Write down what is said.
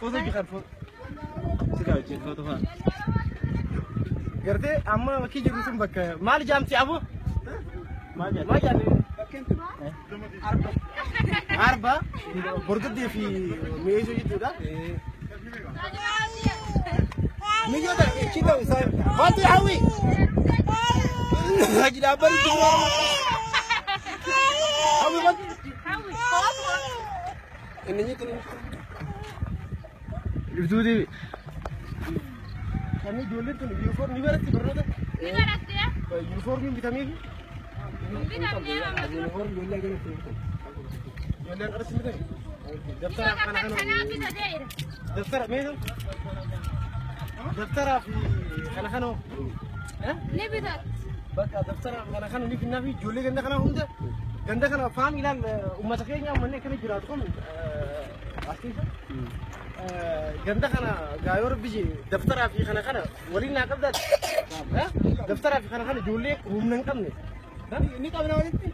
Footoo jiran footoo. Sigaa wajjin footoo fa'a. Gartee amma bakki jirru sun bakka maal jaamti abu? Maal jaamti? Arba. Arba bordoddee fi mi'eessuu jechuudha. Mijoota chiba isaa. Wanti hawwi. Haji dhaabbatu jiru. Hawwi wanti. Inni nyitti. Ibsuuti. Kan ijoolleen tun yuunifoormii baratti barnoota. Ni barattee? Yuunifoormiin bitameefi. Bitamnee amma. Yuunifoormii ijoollee hagam itti bitan? Ijoolleen qaras hin bitani? Daftara kana kana. Kanaa bitatee jira. Daftara meeshaa? Daftaraa fi kana kana. Ni bitatti. Bakka daftara kana kana ni finnaa fi ijoollee ganda kana hunda ganda kana faam ilaal uummata keenya uummanni akkana jiraatu kun as keessa. Ganda kana gaayoo rabbi daftaraa fi kana kana waliin naa qabdaati. Daftaraa fi kana kana ijoollee humna hin qabne. Ni qabna walitti.